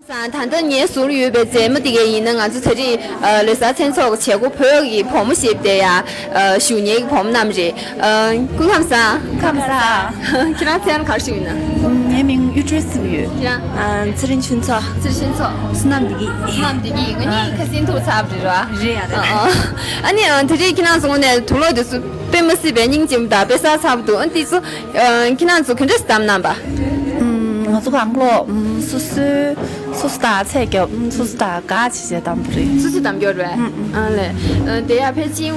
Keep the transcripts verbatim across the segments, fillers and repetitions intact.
ད་ལྟ་ངའི་ཟུར་ཡོད་པའི་མཛེས་མ་དེ་གས་ཡིན་ན། ང་ཚོ་ད་རེས་ལོ་གསར་མཚན་ཚོགས་ཀྱི་བྱེད་སྒོ་བོད་ཀྱི་བུ་མོ་ཞེས་པ་དེ་ཡ་ཞུ་མཁན་གྱི་བུ་མོ་རྣམས་རེད། སྐུ་ཁམས་བཟང་། ཁམས་བཟང་། ཁྱེད་རང་མཚན་ལ་ག་རེ་ཞུ་ཡིན་ན། ངའི་མིང་གཡུ་སྒྲོན་ཟེར་གྱི་ཡོད། ཁྱེད་རང་། ཚེ་རིང་ཆོས་ཚོགས། ཚེ་རིང་ཆོས་ཚོགས། བསོད་ནམས་བདེ་སྐྱིད། བསོད་ནམས་བདེ་སྐྱིད། ང་གཉིས་ཁ་སང་ཐུག་ཚར་བ་རེད་ར། རེད་ཡ་རེད། ཨ་ནི་ད་རེས་ཁྱེད་རང་ཚོ་ངོས་ནས་དུག་སློག་དེ་ཚོ་དཔེ་མི་སྲིད་པའི་སྙིང་རྗེ་མོ་དང་དཔེ་བཟང་ཚ་པོ་འདུག་ཨ་འདི་ཚོ་ཁྱེད་རང་ཚོ་ག་འདྲས་བདམས་གནང་པ། ང་ཚོ་གང་ལོ་སོ་སོའི་སོ་སོ་དང་ཚད་རྒྱབ། སོ་སོ་དང་དགའ་བྱེད་བྱེད་བདམས་པ་རེད། སོ་སོ་བདམས་རྒྱུ་རེད། ཨ་ལས། དེ་ཡ་ཕལ་ཆེར་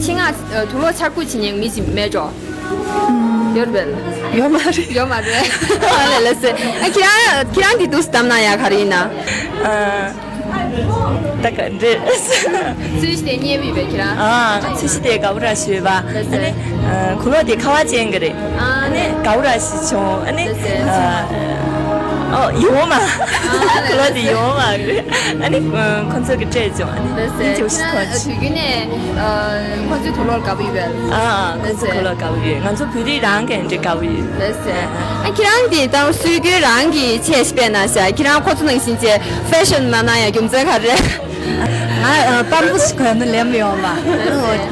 ཆེད་མངགས་དུག་སློག་འཆར་འགོད་བྱེད་མཁན་མི་ཞིག་མེད་འགྲོ། ཡོད་རེད། ཡོད་མ་རེད། ཡོད་མ་རེད། ཨ་ལས་ལགས་སེ། ཨ་ཁྱེད་རང་ཁྱེད་རང་འདི་འདུག་བདམས་གནང་ཡ་ག་རེ་ཡིན་ན། ད་ག་འདྲེ། ཚོས་གཞི་དེ་རྙེད་པའི་བས་ཁྱེད་རང་། ཨ་ཚོས་གཞི་དེ་དགའ་པོ་ར་ཞུས་པ། ཨ་ནི་གུ་ལོ་དེ་ཁ་བ་ཅན་གི་རེད། ཨ་ནི་དགའ་པོ་ར་ཞིག་བྱུང་། ཨ་ནི་ཨོ་ཡིད་འོང་མ། གུ་ལོ་དེ་ཡིད་འོང་མ་གི་རེད། ཨ་ནི་ཁོང་ཚོ་གི་སྤྲད་བྱུང་། ཨ་ནི་ཡིན་གྱི་ཞིག་ཐོག་ཅིག་དུས་རྒྱུན་ནས་ཁོང་ཚོའི་དུག་སློག་དགའ་པོ་ཡོད་པས། ཨ་ཨ་ཁོང་ཚོ་དུག་སློག་དགའ་པོ་ཡོད། ང་ཚོ་བོད་རིགས་རང་གི་འདྲ་དགའ་པོ་ཡོད། ལགས་སེ། ཨ་ཁྱེད་རང་གིས་ད་སྲོལ་རྒྱུན་རང་གི་ཆས་ཤིག་སྤྲད་གནང་ཤག་ཁྱེད་རང་ཁོ་ཚོ་ནང་བཞིན་བྱས་ཧྥེ་ཤན་མ་གནང་ཡ་རྒྱུ་མཚན་ག་རེ་རེད། ང་ཨ་པར་ཕུང་ཞིག་གོན་ན་ལེན་མི་ཡོང་བ། ཨོ་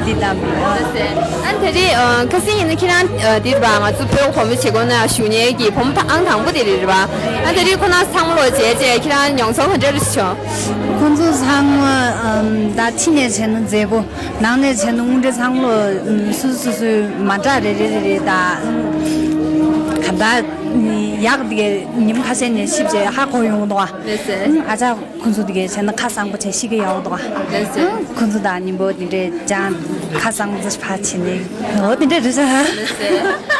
འདི་བདམས་པ། ལགས་སེ། ཨ་ད་རེས་ཁ་སང་ཡིན་ན་ཁྱེད་རང་འདིར་བ་ང་ཚོ་བོད་བུ་མོའི་བྱེད་སྒོ་ནང་ཞུགས་མཁན་གྱི་བུ་མོ་ཨང་དང་པོ་དེ་རེད་བ། ཨ་ད་རེས་ཁོ་ན་ཚང་མ་ལོ་བྱས་བྱས་ཁྱེད་རང་མྱོང་ཚོར་ག་འདྲ་རེ་བྱུང་། ཁོང་ཚོ་ཚང་མ་ད་ཕྱི་ནས་བྱས་ན་མཛེས་པོ། ནང་ནས་བྱས་ན་དངོས་འབྲེལ་ཚང་ལོ་སོ་སོ་སོ་སོའི་མ་འདྲ་རེ་རེ་རེ་རེ་དང་། ག་ད་ཡག་དེ་གའི་ཉིན་མོ་ཁ་ཤས་ནས་ཤིབ་བྱས་ཧ་གོ་ཡོང་འདུག་ཨ། ལགས་སེ། ཨ་ཅག་ཁོང་ཚོ་དེ་གའི་བྱས་ན་ཁ་བཟང་པོ་བྱས་ཤི་གི་ཡོང་འདུག་ཨ། ལགས་སེ། ཁོང་ཚོ་དང་ཉིན་པོ་དེ་འདྲའི་ཅང་ཁ་བཟང་པོ་ཕ་བྱས་ནས་འོ་དེ་འདྲ་རེད་ཤག་ལགས་སེ།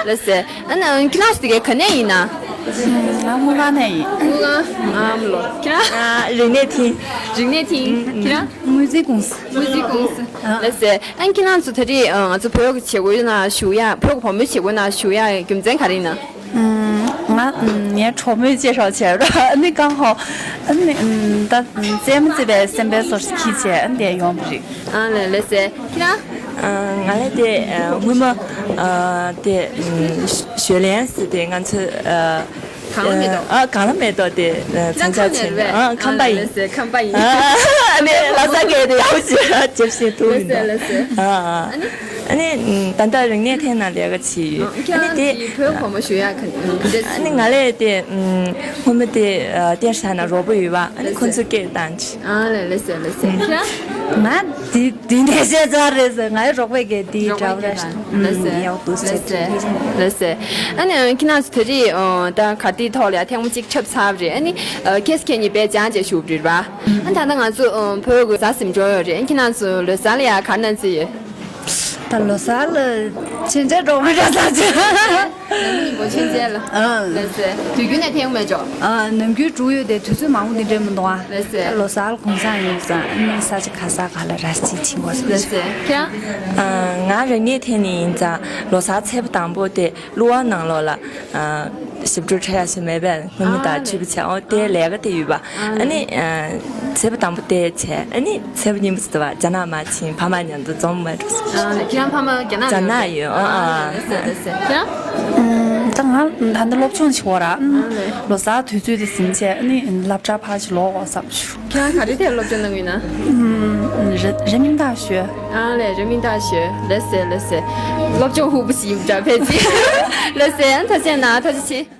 ལགས་སེ། ཨ་ན་ཁྱེད་རང་ཚོ་དེ་གའི་ག་ནས་ཡིན་ན། ང་དངུལ་ཁང་ནས་ཡིན། དངུལ་ཁང་། ཨ་མ་ལོ། ཁྱེད་རང་། ཨ་རིག་གནས་ཐིང་། རིག་གནས་ཐིང་། ཁྱེད་རང་། དངུལ་རྩིས་ཀུང་སི། དངུལ་རྩིས་ཀུང་སི། ལགས་སེ། ཨ་ཁྱེད་རང་ཚོ་ད་རེས་ང་ཚོ་བོད་ཀྱི་བྱེད་སྒོའི་ནང་ཞུགས་ཡ། བོད་ཀྱི་བུ་མོའི་བྱེད་སྒོའི་ནང་ཞུགས་ཡ་རྒྱུ་མཚན་ག་རེ་ཡིན་ན། ང་ངའི་གྲོགས་མོས་ཅེས་རོགས་བྱས་ར། ཨ་ནི་གང་ཧོ། ཨ་ནི་ད་རྩེད་མོ་རྩེ་བའི་སེམས་པའི་སོར་ཁྱི་བྱས་ཨ་ནི་དེ་ཡོང་བ་རེད། ཨ་ལས་ལགས་སེ། ཁྱེད་རང་། ང་ལ་དེ་སྔོན་མ་དེ་ཞོལ་ལན་ཟེར་དེ་ང་ཚོ། གངས་ལ་མེ་ཏོག་ཨ་གངས་ལ་མེ་ཏོག་དེ་ཚོང་རྒྱག་བྱས་ནས། ཨ་ཁམས་པ་ཡིན། ཁམས་པ་ཡིན། ཨ་ནི་ལྷ་ས་སྐད་དེ་ཡག་པོ་ཞེ་དྲག་རྒྱབ་ཤེས་ཐུབ་མི་འདུག་ཨ་ཨ་ནི་ད་ལྟ་རིག་གནས་ཐད་ནང་ལས་ཀ་བྱེད་ཡོད། ཨ་ནི་དེ་བོད་བུ་མོ་ཞུ་ཡག་ག་འདྲ། ཨ་ནི་ང་ལས་དེ་སྔོན་མ་དེ་གཏེར་ས་ན་རོགས་པ་ཡོད་པ། ཨ་ནི་ཁོང་ཚོ་སྐད་བཏང་ཅི། ཨ་ལས་ལགས་སེ་ལགས་སེ། ང་དེ་དེ་འདྲ་བཤད་ཚར་རེད་ཟེར། ང་ཡི་རོགས་པའི་གི་དེའི་འདྲ་བ་རེད། ལགས་སེ། ཡག་འདུག་ཟེར། ལགས་སེ། ཨ་ནི་ཁྱེད་རང་ཚོ་ད་རེས་ད་ག་དེའི་ཐོག་ལ་ཡ་ཐེངས་མ་གཅིག་འཁྲབ་ཚར་བ་རེད། ཨ་ནི་ཁྱེད་ཁྱེད་གཉིས་དཔེ་སྦྱང་བྱས་བཞུགས་པ་རེད་པ། ཨ་ནི་ད་ལྟ་ང་ཚོ་བོད་ཀྱི་ཟླ་ཟིན་འགྲོ་ཡོད་རེད། ཨ་ནི་ཁྱེད་རང་ཚོ་ལོ་གསར་ལ་ཡ་ག་རེ་གནང་རྩིས་ཡོད། ད་ལོ་གསར་ལ་ཆེན་ཆེ་འགྲོ་མི་འགྲོ་ས་ཆེ། ནམ་རྒྱུན་ཉིན་མོ་ཆེན་ཆེ་ལ། ཨ། ལགས་སེ། དུས་རྒྱུན་ནས་ཐེངས་མེད་འགྲོ། ཨ་ནམ་རྒྱུན་འགྲོ་ཡོད་དེ་དུས་ཚོད་མང་པོ་འདི་འདྲས་མི་འདུག་ཨ། ལགས་སེ། ད་ལོ་གསར་ལ་གུང་སེང་ཡོད་ཙང་ཨ་ནི་ས་ཆ་ག་ས་ག་ལ་ར་ཅིག་ཕྱིན་དགོས་ས། ལགས་སེ། ཁྱེད་རང་། ང་རང་ཉིད་ཐད་ནས་ཡིན་ཙང་ལོ་གསར་ཚེས་པ་དང་པོ་དེ་གླུ་བ་ནང་ལོགས་ལ་ཞིབ་འགྲོ་འཕྲད་ཡ་ཞིག་མེད་པས། སྔོན་མ་ད་ཨ་ཆུ་བུ་ཆེ་ཨོ་དེ་ལས་ཀ་དེ་ཡོད་པ། ཨ་ནི་ཚེས་པ་དང་པོ་དེ་བྱས། ཨ་ནི་ཚེས་པ་གཉིས་པ་ཚོ་དེ་བ་རྒྱ་ནག་མ་ཕྱིན། ཕ་མ་མཉམ་དུ་འཛོམས་མ་འགྲོ་ཟེར། ཨ་ཁྱེད་རང་ཕ་མ་རྒྱ་ནག་རྒྱ་ནག་ཡོད། ཨ་ཨ། ལགས་སེ་ལགས་སེ། ཁྱེད་རང་། ད་ང་ད་ལྟ་སློབ་སྦྱོང་བྱེད་དགོས་ར། ལོ་གསར་དུས་ཚོད་དེ་ཟིན་བྱས་ཨ་ནི་སློབ་གྲྭ་ཕར་ཞིག་ལོག་དགོས་བསམ་བྱུང་། ཁྱེད་རང་ག་རེ་ཐད་སློབ་སྦྱོང་གནང་གི་ཡིན་ན། རེ་རེ་མིག་ཐག་ཞོལ། ཨ་ལས་རེ་མིག་ཐག་ཞོལ། ལགས་སེ་ལགས་སེ། སློབ་སྦྱོང་ཧུབ་པོ་ཞིག་ཡོད་འདྲ་ཕལ་ཆེར། ལགས་སེ། ཨ་ཐུགས་རྗེ་གནང་། ཐུགས་རྗེ་ཆེ།